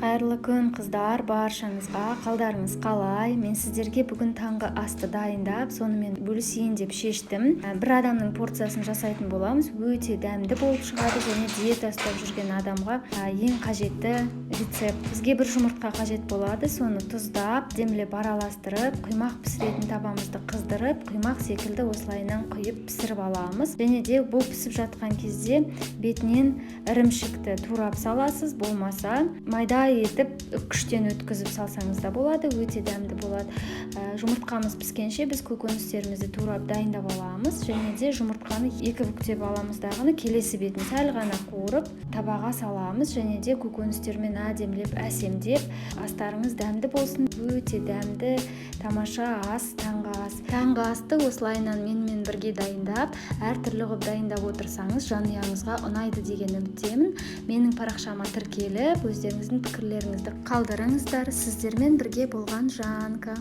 Қайырлы күн, қыздар, баршаңызға! Қалдарыңыз қалай? Мен сіздерге бүгін таңғы асты дайындап, сонымен бөлісейін деп шештім. Бір адамның порциясын жасайтын боламыз. Өте дәмді болып шығады және диета ұстап жүрген адамға ең қажетті рецепт. Бізге бір жұмыртқа қажет болады. Соны тұздап, демлеп, араластырып, құймақ пісіретін табамызды қыздырып, құймақ секілді осылайынан құйып, пісіріп аламыз. Және де бұл пісіп жатқан кезде бетінен ірімшікті турап саласыз, болмаса майда етіп үккіштен өткізіп салсаңыз да болады, өте дәмді болады. Жұмыртқамыз піскенше, біз көкөністерімізді турап, дайындап аламыз. Және де жұмыртқаны екі бүктеп аламыз дағыны, келесі бетін сәл ғана қуырып, табаға саламыз және де көкөністермен әдемілеп, әсемдеп. Астарыңыз дәмді болсын! Өте дәмді, тамаша ас, таңғы ас. Таңғы асты осылайынан менімен бірге дайындап, әртүрлі қылып дайындап отырсаңыз, жанұяңызға ұнайды деген үміттемін. Менің парақшама тіркеліп, өздеріңіздің пікірлеріңізді қалдырыңыздар. Сіздермен бірге болған Жанка.